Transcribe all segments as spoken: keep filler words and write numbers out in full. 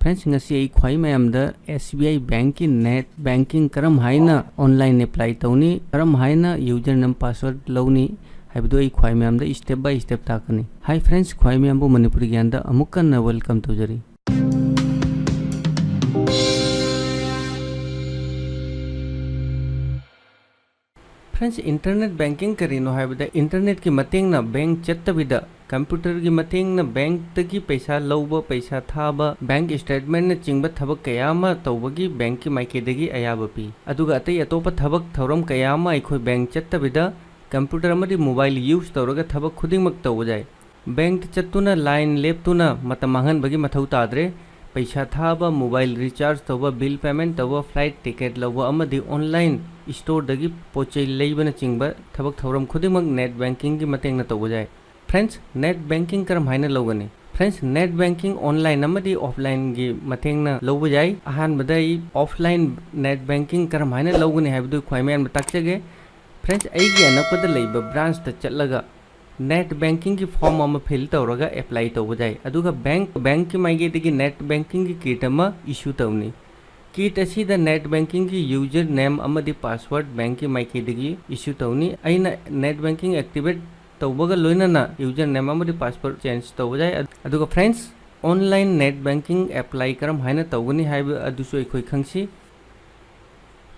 Friends, ꯉꯁꯤ ꯑꯩ ꯈ꯭ꯋꯥꯏ ꯃꯌꯥꯝꯗ S B I Bank ꯀꯤ net banking ꯀꯔꯝ ꯍꯥꯏꯅ online apply ꯇꯧꯅꯤ, ꯀꯔꯝ ꯍꯥꯏꯅ user name password ꯂꯧꯅꯤ ꯍꯥꯏꯕꯗꯨ ꯑꯩ ꯈ꯭ꯋꯥꯏ ꯃꯌꯥꯝꯗ step by step ꯇꯥꯛꯀꯅꯤ꯫ Hi friends, ꯈ꯭ꯋꯥꯏ ꯃꯌꯥꯝꯕꯨ ꯃꯅꯤꯄꯨꯔꯤ ꯒ꯭ꯌꯥꯟꯗ ꯑꯃꯨꯛ ꯍꯟꯅ welcome ꯇꯧꯖꯔꯤ꯫ Friends, internet banking ꯀꯔꯤꯅꯣ ꯍꯥꯏꯕꯗ, internet ꯀꯤ ꯃꯇꯦꯡꯅ bank ꯆꯠꯇꯕꯤꯗ computer ꯒꯤ ꯃꯇꯦꯡꯅ bank ꯇꯒꯤ ꯄꯩꯁꯥ ꯂꯧꯕ, ꯄꯩꯁꯥ ꯊꯥꯕ, bank statement ꯅ ꯆꯤꯡꯕ ꯊꯕꯛ ꯀꯌꯥ ꯑꯃ ꯇꯧꯕꯒꯤ bank ꯀꯤ ꯃꯥꯏꯀꯩꯗꯒꯤ ꯑꯌꯥꯕ ꯄꯤ꯫ ꯑꯗꯨꯒ ꯑꯇꯩ ꯑꯇꯣꯞꯄ ꯊꯕꯛ ꯊꯧꯔꯝ ꯀꯌꯥ ꯑꯃ ꯑꯩꯈꯣꯏ bank ꯆꯠꯇꯕꯤꯗ computer ꯑꯃꯗꯤ mobile use ꯇꯧꯔꯒ ꯊꯕꯛ ꯈꯨꯗꯤꯡꯃꯛ ꯇꯧꯕ ꯌꯥꯏ꯫ Bank ꯇ ꯆꯠꯇꯨꯅ line ꯂꯦꯞꯇꯨꯅ ꯃꯇꯝ ꯃꯥꯡꯍꯟꯕꯒꯤ ꯃꯊꯧ ꯇꯥꯗ꯭ꯔꯦ꯫ ꯄꯩꯁꯥ ꯊꯥꯕ, mobile recharge ꯇꯧꯕ, bill payment ꯇꯧꯕ, flight ticket ꯂꯧꯕ ꯑꯃꯗꯤ online store ꯗꯒꯤ ꯄꯣꯠ ꯆꯩ ꯂꯩꯕꯅꯆꯤꯡꯕ ꯊꯕꯛ ꯊꯧꯔꯝ ꯈꯨꯗꯤꯡꯃꯛ net banking ꯒꯤ ꯃꯇꯦꯡꯅ ꯇꯧꯕ ꯌꯥꯏ꯫ Friends, net banking ꯀꯔꯝ ꯍꯥꯏꯅ ꯂꯧꯒꯅꯤ? Friends, net banking online ꯑꯃꯗꯤ offline ꯒꯤ ꯃꯇꯦꯡꯅ ꯂꯧꯕ ꯌꯥꯏ꯫ ꯑꯍꯥꯟꯕꯗ ꯑꯩ offline net banking ꯀꯔꯝ ꯍꯥꯏꯅ ꯂꯧꯒꯅꯤ ꯍꯥꯏꯕꯗꯨ ꯈ꯭ꯋꯥꯏ ꯃꯌꯥꯝꯗ ꯇꯥꯛꯆꯒꯦ꯫ Friends, ꯑꯩꯒꯤ ꯑꯅꯛꯄꯗ ꯂꯩꯕ branch ꯇ ꯆꯠꯂꯒ net banking ꯒꯤ form ꯑꯃ fill ꯇꯧꯔꯒ apply ꯇꯧꯕ ꯌꯥꯏ꯫ ꯑꯗꯨꯒ bank, bank ꯀꯤ ꯃꯥꯏꯀꯩꯗꯒꯤ net banking ꯒꯤ kit ꯑꯃ issue ꯇꯧꯅꯤ꯫ Kit ꯑꯁꯤꯗ net banking ꯒꯤ user name ꯑꯃꯗꯤ password bank ꯀꯤ ꯃꯥꯏꯀꯩꯗꯒꯤ issue ꯇꯧꯅꯤ꯫ ꯑꯩꯅ net banking activate ꯇꯧꯕꯒ ꯂꯣꯏꯅꯅ user name ꯑꯃꯗꯤ password change ꯇꯧꯕ ꯌꯥꯏ꯫ ꯑꯗꯨꯒ friends, online net banking apply ꯀꯔꯝ ꯍꯥꯏꯅ ꯇꯧꯒꯅꯤ ꯍꯥꯏꯕ ꯑꯗꯨꯁꯨ ꯑꯩꯈꯣꯏ ꯈꯪꯁꯤ꯫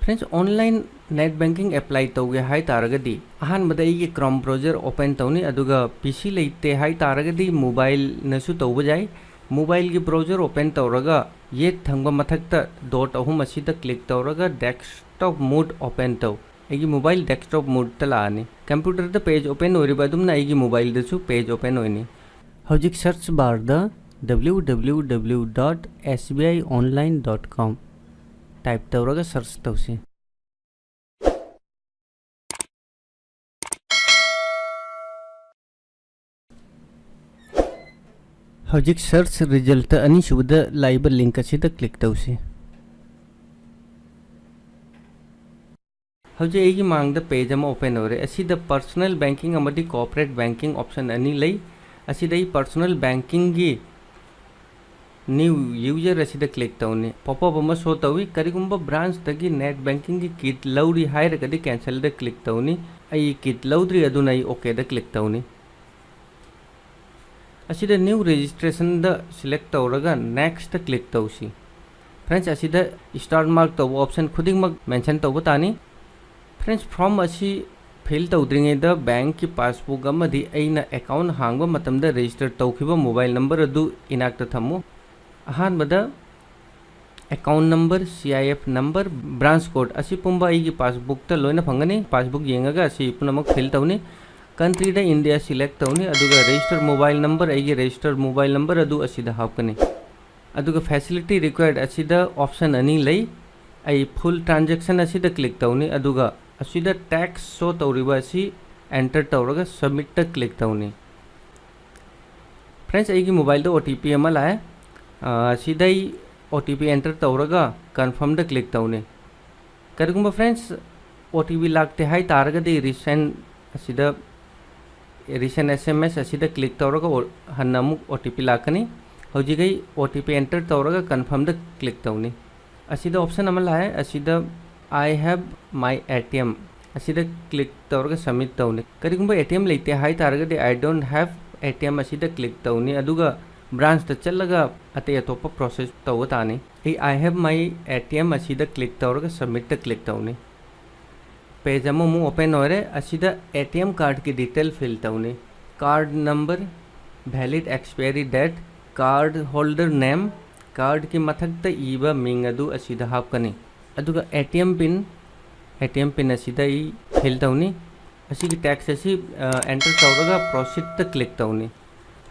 Friends, online net banking apply ꯇꯧꯒꯦ ꯍꯥꯏ ꯇꯥꯔꯒꯗꯤ, ꯑꯍꯥꯟꯕꯗ ꯑꯩꯒꯤ Chrome browser open ꯇꯧꯅꯤ, ꯑꯗꯨꯒ P C ꯂꯩꯇꯦ ꯍꯥꯏ ꯇꯥꯔꯒꯗꯤ mobile ꯅꯁꯨ ꯇꯧꯕ ꯌꯥꯏ꯫ Mobile ꯒꯤ browser open ꯇꯧꯔꯒ ꯌꯦꯠ ꯊꯪꯕ ꯃꯊꯛꯇ dot ꯑꯍꯨꯝ ꯑꯁꯤꯗ click ꯇꯧꯔꯒ desktop mode open ꯇꯧ꯫ ꯑꯩꯒꯤ mobile desktop mode ꯇ ꯂꯥꯛꯑꯅꯤ꯫ Computer ꯗ page open ꯑꯣꯏꯔꯤꯕ ꯑꯗꯨꯝꯅ ꯑꯩꯒꯤ mobile ꯗꯁꯨ page open ꯑꯣꯏꯅꯤ꯫ ꯍꯧꯖꯤꯛ search bar the W W W dot S B I online dot com type ꯇꯧꯔꯒ search ꯇꯧꯁꯤ꯫ ꯍꯧꯖꯤꯛ search result ꯇ ꯑꯅꯤꯁꯨꯕꯗ ꯂꯥꯛꯏꯕ link ꯑꯁꯤꯗ click ꯇꯧꯁꯤ꯫ ꯍꯧꯖꯤꯛ ꯑꯩꯒꯤ ꯃꯥꯡꯗ page ꯑꯃ open ꯑꯣꯏꯔꯦ꯫ ꯑꯁꯤꯗ personal banking ꯑꯃꯗꯤ corporate banking option ꯑꯅꯤ ꯂꯩ꯫ ꯑꯁꯤꯗ ꯑꯩ personal banking ꯒꯤ New user ꯑꯁꯤꯗ click ꯇꯧꯅꯤ꯫ Pop-up ꯑꯃ show ꯇꯧꯏ꯫ ꯀꯔꯤꯒꯨꯝꯕ branchꯇꯒꯤ net bankingꯒꯤ kit ꯂꯧꯔꯤ ꯍꯥꯏꯔꯒꯗꯤ cancelꯗ click ꯇꯧꯅꯤ꯫ ꯑꯩ kit ꯂꯧꯗ꯭ꯔꯤ, ꯑꯗꯨꯅ ꯑꯩ okꯗ click ꯇꯧꯅꯤ꯫ ꯑꯁꯤꯗ new registrationꯗ select ꯇꯧꯔꯒ nextꯇ click ꯇꯧꯁꯤ꯫ Friends, ꯑꯁꯤꯗ star mark ꯇꯧꯕ option ꯈꯨꯗꯤꯡꯃꯛ mention ꯇꯧꯕ ꯇꯥꯅꯤ꯫ Friends, form ꯑꯁꯤ fill ꯇꯧꯗ꯭ꯔꯤꯉꯩꯗ bankꯀꯤ passbook ꯑꯃꯗꯤ ꯑꯩꯅ account ꯍꯥꯡꯕ ꯃꯇꯝꯗ register ꯇꯧꯈꯤꯕ mobile number ꯑꯗꯨ ꯏꯅꯥꯛꯇ ꯊꯝꯃꯨ꯫ ꯑꯍꯥꯟꯕꯗ account number, C I F number, branch code ꯑꯁꯤ ꯄꯨꯝꯕ ꯑꯩꯒꯤ passbookꯇ ꯂꯣꯏꯅ ꯐꯪꯒꯅꯤ꯫ Passbook ꯌꯦꯡꯉꯒ ꯑꯁꯤ ꯄꯨꯝꯅꯃꯛ fill ꯇꯧꯅꯤ꯫ Countryꯗ India select ꯇꯧꯅꯤ, ꯑꯗꯨꯒ register mobile number, ꯑꯩꯒꯤ register mobile number ꯑꯗꯨ ꯑꯁꯤꯗ ꯍꯥꯞꯀꯅꯤ꯫ ꯑꯗꯨꯒ facility required ꯑꯁꯤꯗ option ꯑꯅꯤ ꯂꯩ꯫ ꯑꯩ full transaction ꯑꯁꯤꯗ click ꯇꯧꯅꯤ, ꯑꯗꯨꯒ ꯑꯁꯤꯗ tax show ꯇꯧꯔꯤꯕ ꯑꯁꯤ enter ꯇꯧꯔꯒ submitꯇ click ꯇꯧꯅꯤ꯫ Friends, ꯑꯩꯒꯤ mobileꯗ O T P ꯑꯃ ꯂꯥꯛꯑꯦ꯫ ꯑ, ꯁꯤꯗ ꯑꯩ O T P enter ꯇꯧꯔꯒ confirmꯗ click ꯇꯧꯅꯤ꯫ ꯀꯔꯤꯒꯨꯝꯕ friends, O T P ꯂꯥꯛꯇꯦ ꯍꯥꯏ ꯇꯥꯔꯒꯗꯤ resend ꯑꯁꯤꯗ, resend S M S ꯑꯁꯤꯗ click ꯇꯧꯔꯒ ꯑꯣ-, ꯍꯟꯅ ꯑꯃꯨꯛ O T P ꯂꯥꯛꯀꯅꯤ꯫ ꯍꯧꯖꯤꯛ ꯑꯩ O T P enter ꯇꯧꯔꯒ confirmꯗ click ꯇꯧꯅꯤ꯫ ꯑꯁꯤꯗ option ꯑꯃ ꯂꯥꯛꯑꯦ, ꯑꯁꯤꯗ "I have my A T M" ꯑꯁꯤꯗ click ꯇꯧꯔꯒ submit ꯇꯧꯅꯤ꯫ ꯀꯔꯤꯒꯨꯝꯕ A T M ꯂꯩꯇꯦ ꯍꯥꯏ ꯇꯥꯔꯒꯗꯤ "I don't have A T M" ꯑꯁꯤꯗ click ꯇꯧꯅꯤ, ꯑꯗꯨꯒ branchꯇ ꯆꯠꯂꯒ ꯑꯇꯩ ꯑꯇꯣꯞꯄ process ꯇꯧꯕ ꯇꯥꯅꯤ꯫ ꯑꯩ "I have my A T M" ꯑꯁꯤꯗ click ꯇꯧꯔꯒ submitꯇ click ꯇꯧꯅꯤ꯫ Page ꯑꯃꯃꯨꯛ open ꯑꯣꯏꯔꯦ꯫ ꯑꯁꯤꯗ A T M cardꯀꯤ detail fill ꯇꯧꯅꯤ꯫ Card number, valid expiry date, card holder name, cardꯀꯤ ꯃꯊꯛꯇ ꯏꯕ ꯃꯤꯡ ꯑꯗꯨ ꯑꯁꯤꯗ ꯍꯥꯞꯀꯅꯤ꯫ ꯑꯗꯨꯒ A T M pin, A T M pin ꯑꯁꯤꯗ ꯑꯩ fill ꯇꯧꯅꯤ꯫ ꯑꯁꯤꯒꯤ text ꯑꯁꯤ, ꯑ, enter ꯇꯧꯔꯒ proceedꯇ click ꯇꯧꯅꯤ꯫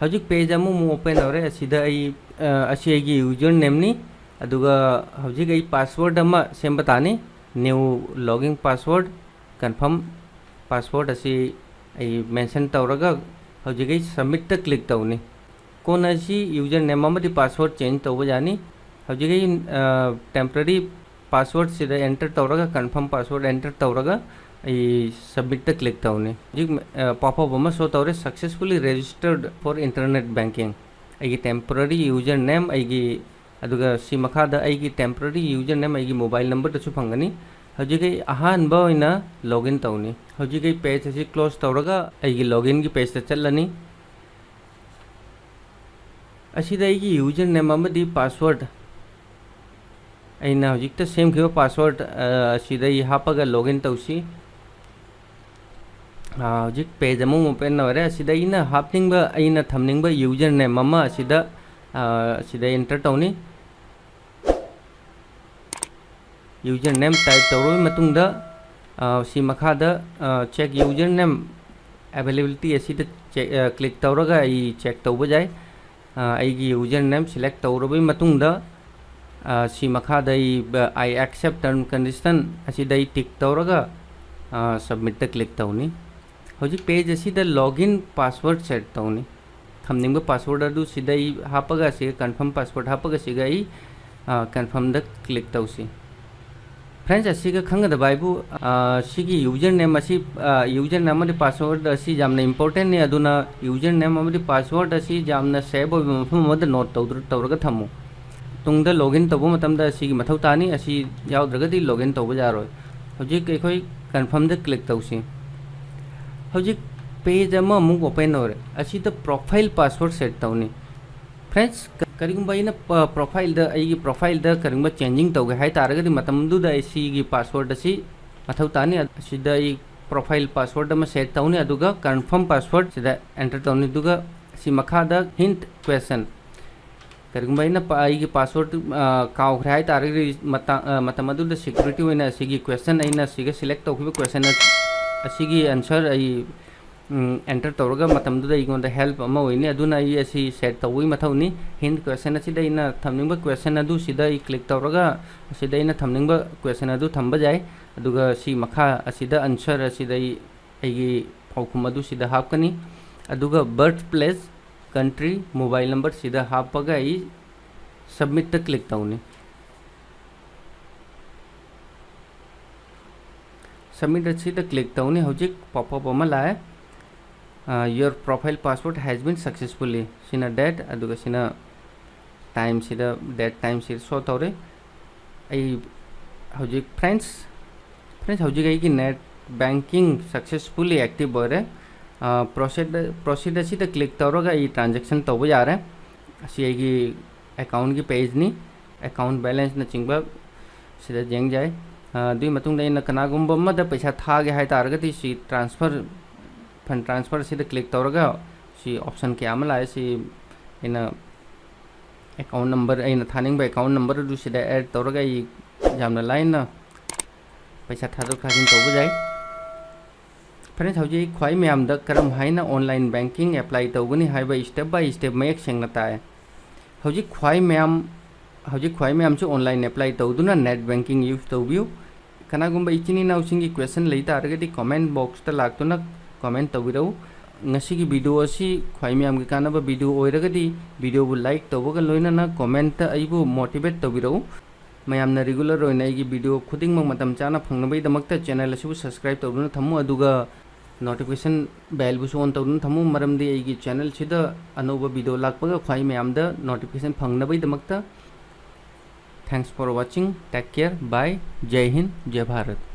ꯍꯧꯖꯤꯛ page ꯑꯃꯃꯨꯛ open ꯑꯣꯏꯔꯦ꯫ ꯑꯁꯤꯗ ꯑꯩ, ꯑ, ꯑꯁꯤ ꯑꯩꯒꯤ usernameꯅꯤ꯫ ꯑꯗꯨꯒ ꯍꯧꯖꯤꯛ ꯑꯩ password ꯑꯃ ꯁꯦꯝꯕ ꯇꯥꯅꯤ꯫ New login password, confirm password ꯑꯁꯤ ꯑꯩ mention ꯇꯧꯔꯒ ꯍꯧꯖꯤꯛ ꯑꯩ submitꯇ click ꯇꯧꯅꯤ꯫ ꯀꯣꯟꯅ ꯑꯁꯤ username ꯑꯃꯗꯤ password change ꯇꯧꯕ ꯌꯥꯅꯤ꯫ ꯍꯧꯖꯤꯛ ꯑꯩ, ꯑ, temporary passwordꯁꯤꯗ enter ꯇꯧꯔꯒ, confirm password enter ꯇꯧꯔꯒ ꯑꯩ submitꯇ click ꯇꯧꯅꯤ꯫ ꯍꯧꯖꯤꯛ, ꯑ, pop-up ꯑꯃ show ꯇꯧꯔꯦ, "Successfully registered for internet banking." ꯑꯩꯒꯤ temporary user name, ꯑꯩꯒꯤ, ꯑꯗꯨꯒ ꯁꯤ ꯃꯈꯥꯗ ꯑꯩꯒꯤ temporary user name ꯑꯩꯒꯤ mobile numberꯗꯁꯨ ꯐꯪꯒꯅꯤ꯫ ꯍꯧꯖꯤꯛ ꯑꯩ ꯑꯍꯥꯟꯕ ꯑꯣꯏꯅ login ꯇꯧꯅꯤ꯫ ꯍꯧꯖꯤꯛ ꯑꯩ page ꯑꯁꯤ close ꯇꯧꯔꯒ ꯑꯩꯒꯤ loginꯒꯤ pageꯇ ꯆꯠꯂꯅꯤ꯫ ꯑꯁꯤꯗ ꯑꯩꯒꯤ user name ꯑꯃꯗꯤ password, ꯑꯩꯅ ꯍꯧꯖꯤꯛꯇ ꯁꯦꯝꯈꯤꯕ password, ꯑ, ꯑꯁꯤꯗ ꯑꯩ ꯍꯥꯞꯄꯒ login ꯇꯧꯁꯤ꯫ ꯑ, ꯍꯧꯖꯤꯛ page ꯑꯃ open ꯑꯣꯏꯔꯦ꯫ ꯑꯁꯤꯗ ꯑꯩꯅ ꯍꯥꯞꯅꯤꯡꯕ, ꯑꯩꯅ ꯊꯝꯅꯤꯡꯕ user name ꯑꯃ ꯑꯁꯤꯗ, ꯑ, ꯑꯁꯤꯗ enter ꯇꯧꯅꯤ꯫ User name type ꯇꯧꯔꯕ ꯃꯇꯨꯡꯗ, ꯑ, ꯁꯤ ꯃꯈꯥꯗ, ꯑ, check user name availability ꯑꯁꯤꯗ check, ꯑ, click ꯇꯧꯔꯒ ꯑꯩ check ꯇꯧꯕ ꯌꯥꯏ꯫ ꯑ, ꯑꯩꯒꯤ user name select ꯇꯧꯔꯕꯒꯤ ꯃꯇꯨꯡꯗ, ꯑ, ꯁꯤ ꯃꯈꯥꯗ ꯑꯩ, ꯑ, "I accept term condition" ꯑꯁꯤꯗ ꯑꯩ tick ꯇꯧꯔꯒ, ꯑ, submitꯇ click ꯇꯧꯅꯤ꯫ ꯍꯧꯖꯤꯛ page ꯑꯁꯤꯗ login password set ꯇꯧꯅꯤ꯫ ꯊꯝꯅꯤꯡꯕ password ꯑꯗꯨ ꯁꯤꯗ ꯑꯩ ꯍꯥꯞꯄꯒ, ꯁꯤꯒ confirm password ꯍꯥꯞꯄꯒ, ꯁꯤꯒ ꯑꯩ, ꯑ, confirmꯗ click ꯇꯧꯁꯤ꯫ Friends, ꯑꯁꯤꯒ ꯈꯪꯒꯗꯕ ꯍꯥꯏꯕꯨ, ꯑ, ꯁꯤꯒꯤ user name ꯑꯁꯤ, ꯑ, user name ꯑꯃꯗꯤ password ꯑꯁꯤ ꯌꯥꯝꯅ importantꯅꯤ꯫ ꯑꯗꯨꯅ user name ꯑꯃꯗꯤ password ꯑꯁꯤ ꯌꯥꯝꯅ safe ꯑꯣꯏꯕ ꯃꯐꯝ ꯑꯃꯗ note ꯇꯧꯗꯨ-, ꯇꯧꯔꯒ ꯊꯝꯃꯨ꯫ ꯇꯨꯡꯗ login ꯇꯧꯕ ꯃꯇꯝꯗ ꯑꯁꯤꯒꯤ ꯃꯊꯧ ꯇꯥꯅꯤ꯫ ꯑꯁꯤ ꯌꯥꯎꯗ꯭ꯔꯒꯗꯤ login ꯇꯧꯕ ꯌꯥꯔꯣꯏ꯫ ꯍꯧꯖꯤꯛ ꯑꯩꯈꯣꯏ confirmꯗ click ꯇꯧꯁꯤ꯫ ꯍꯧꯖꯤꯛ page ꯑꯃꯃꯨꯛ open ꯑꯣꯏꯔꯦ꯫ ꯑꯁꯤꯗ profile password set ꯇꯧꯅꯤ꯫ Friends, ꯀ-, ꯀꯔꯤꯒꯨꯝꯕ ꯑꯩꯅ ꯄ-, profileꯗ, ꯑꯩꯒꯤ profileꯗ ꯀꯔꯤꯒꯨꯝꯕ changing ꯇꯧꯒꯦ ꯍꯥꯏ ꯇꯥꯔꯒꯗꯤ, ꯃꯇꯝꯗꯨꯗ ꯑꯩ ꯁꯤꯒꯤ password ꯑꯁꯤ ꯃꯊꯧ ꯇꯥꯅꯤ꯫ ꯑꯁꯤꯗ ꯑꯩ profile password ꯑꯃ set ꯇꯧꯅꯤ, ꯑꯗꯨꯒ confirm password ꯁꯤꯗ enter ꯇꯧꯅꯤ, ꯑꯗꯨꯒ ꯁꯤ ꯃꯈꯥꯗ hint question, ꯀꯔꯤꯒꯨꯝꯕ ꯑꯩꯅ ꯄ-, ꯑꯩꯒꯤ password, ꯑ, ꯀꯥꯎꯈ꯭ꯔꯦ ꯍꯥꯏ ꯇꯥꯔꯒꯗꯤ, ꯃꯇꯥ-, ꯑ, ꯃꯇꯝ ꯑꯗꯨꯗ security ꯑꯣꯏꯅ ꯑꯁꯤꯒꯤ question, ꯑꯩꯅ ꯁꯤꯒ select ꯇꯧꯈꯤꯕ question ꯑ-, ꯑꯁꯤꯒꯤ answer ꯑꯩ, ꯎꯝ, enter ꯇꯧꯔꯒ ꯃꯇꯝꯗꯨꯗ ꯑꯩꯉꯣꯟꯗ help ꯑꯃ ꯑꯣꯏꯅꯤ꯫ ꯑꯗꯨꯅ ꯑꯩ ꯑꯁꯤ set ꯇꯧꯕꯒꯤ ꯃꯊꯧꯅꯤ꯫ Hint question ꯑꯁꯤꯗ ꯑꯩꯅ ꯊꯝꯅꯤꯡꯕ question ꯑꯗꯨ ꯁꯤꯗ ꯑꯩ click ꯇꯧꯔꯒ ꯑꯁꯤꯗ ꯑꯩꯅ ꯊꯝꯅꯤꯡꯕ question ꯑꯗꯨ ꯊꯝꯕ ꯌꯥꯏ꯫ ꯑꯗꯨꯒ ꯁꯤ ꯃꯈꯥ ꯑꯁꯤꯗ answer ꯑꯁꯤꯗ ꯑꯩ ꯑꯩꯒꯤ ꯄꯥꯎꯈꯨꯝ ꯑꯗꯨ ꯁꯤꯗ ꯍꯥꯞꯀꯅꯤ꯫ ꯑꯗꯨꯒ birth place, country, mobile number ꯁꯤꯗ ꯍꯥꯞꯄꯒ ꯑꯩ submitꯇ click ꯇꯧꯅꯤ꯫ Submit ꯑꯁꯤꯗ click ꯇꯧꯅꯤ꯫ ꯍꯧꯖꯤꯛ pop up ꯑꯃ ꯂꯥꯛꯑꯦ꯫ "Your profile password has been successfully", ꯁꯤꯅ date, ꯑꯗꯨꯒ ꯁꯤꯅ time, ꯁꯤꯗ date time ꯁꯤ show ꯇꯧꯔꯦ꯫ ꯑꯩ ꯍꯧꯖꯤꯛ, friends, friends, ꯍꯧꯖꯤꯛ ꯑꯩꯒꯤ net banking successfully active ꯑꯣꯏꯔꯦ꯫ Proceed, proceed ꯑꯁꯤꯗ click ꯇꯧꯔꯒ ꯑꯩ transaction ꯇꯧꯕ ꯌꯥꯔꯦ꯫ ꯑꯁꯤ ꯑꯩꯒꯤ account ꯀꯤ page ꯅꯤ꯫ Account balance ꯅꯆꯤꯡꯕ ꯁꯤꯗ ꯌꯦꯡ ꯌꯥꯏ꯫ ꯑꯗꯨꯒꯤ ꯃꯇꯨꯡꯗ ꯑꯩꯅ ꯀꯅꯥꯒꯨꯝꯕ ꯑꯃꯗ ꯄꯩꯁꯥ ꯊꯥꯒꯦ ꯍꯥꯏ ꯇꯥꯔꯒꯗꯤ ꯁꯤ transfer, fund transfer ꯁꯤꯗ click ꯇꯧꯔꯒ ꯁꯤ option ꯀꯌꯥ ꯑꯃ ꯂꯥꯛꯑꯦ꯫ ꯁꯤ ꯑꯩꯅ account number, ꯑꯩꯅ ꯊꯥꯅꯤꯡꯕ account number ꯑꯗꯨ ꯁꯤꯗ add ꯇꯧꯔꯒ ꯑꯩ ꯌꯥꯝꯅ ꯂꯥꯏꯅ ꯄꯩꯁꯥ ꯊꯥꯗꯣꯛ ꯊꯥꯖꯤꯟ ꯇꯧꯕ ꯌꯥꯏ꯫ Friends, ꯍꯧꯖꯤꯛ ꯈ꯭ꯋꯥꯏ ꯃꯌꯥꯝꯗ ꯀꯔꯝ ꯍꯥꯏꯅ online banking apply ꯇꯧꯒꯅꯤ ꯍꯥꯏꯕ step by step ꯃꯌꯦꯛ ꯁꯦꯡꯅ ꯇꯥꯛꯑꯦ꯫ ꯍꯧꯖꯤꯛ ꯈ꯭ꯋꯥꯏ ꯃꯌꯥꯝ, ꯍꯧꯖꯤꯛ ꯈ꯭ꯋꯥꯏ ꯃꯌꯥꯝꯁꯨ online apply ꯇꯧꯗꯨꯅ net banking use ꯇꯧꯕꯤꯌꯨ꯫ ꯀꯅꯥꯒꯨꯝꯕ ꯏꯆꯤꯟ ꯏꯅꯥꯎꯁꯤꯡꯒꯤ question ꯂꯩ ꯇꯥꯔꯒꯗꯤ comment box ꯇ ꯂꯥꯛꯇꯨꯅ comment ꯇꯧꯕꯤꯔꯛꯎ꯫ ꯉꯁꯤꯒꯤ video ꯑꯁꯤ ꯈ꯭ꯋꯥꯏ ꯃꯌꯥꯝꯒꯤ ꯀꯥꯟꯅꯕ video ꯑꯣꯏꯔꯒꯗꯤ video ꯕꯨ like ꯇꯧꯕꯒ ꯂꯣꯏꯅꯅ comment ꯇ ꯑꯩꯕꯨ motivate ꯇꯧꯕꯤꯔꯛꯎ꯫ ꯃꯌꯥꯝꯅ regular ꯑꯣꯏꯅ ꯑꯩꯒꯤ video ꯈꯨꯗꯤꯡꯃꯛ ꯃꯇꯝ ꯆꯥꯅ ꯐꯪꯅꯕꯒꯤꯗꯃꯛꯇ channel ꯑꯁꯤꯕꯨ subscribe ꯇꯧꯗꯨꯅ ꯊꯝꯃꯨ, ꯑꯗꯨꯒ notification bell ꯕꯨꯁꯨ on ꯇꯧꯗꯨꯅ ꯊꯝꯃꯨ, ꯃꯔꯝꯗꯤ ꯑꯩꯒꯤ channel ꯁꯤꯗ ꯑꯅꯧꯕ video ꯂꯥꯛꯄꯒ ꯈ꯭ꯋꯥꯏ ꯃꯌꯥꯝꯗ notification ꯐꯪꯅꯕꯒꯤꯗꯃꯛꯇ꯫ Thanks for watching, take care, bye, ꯖꯩ Hind, ꯖꯩ Bharat.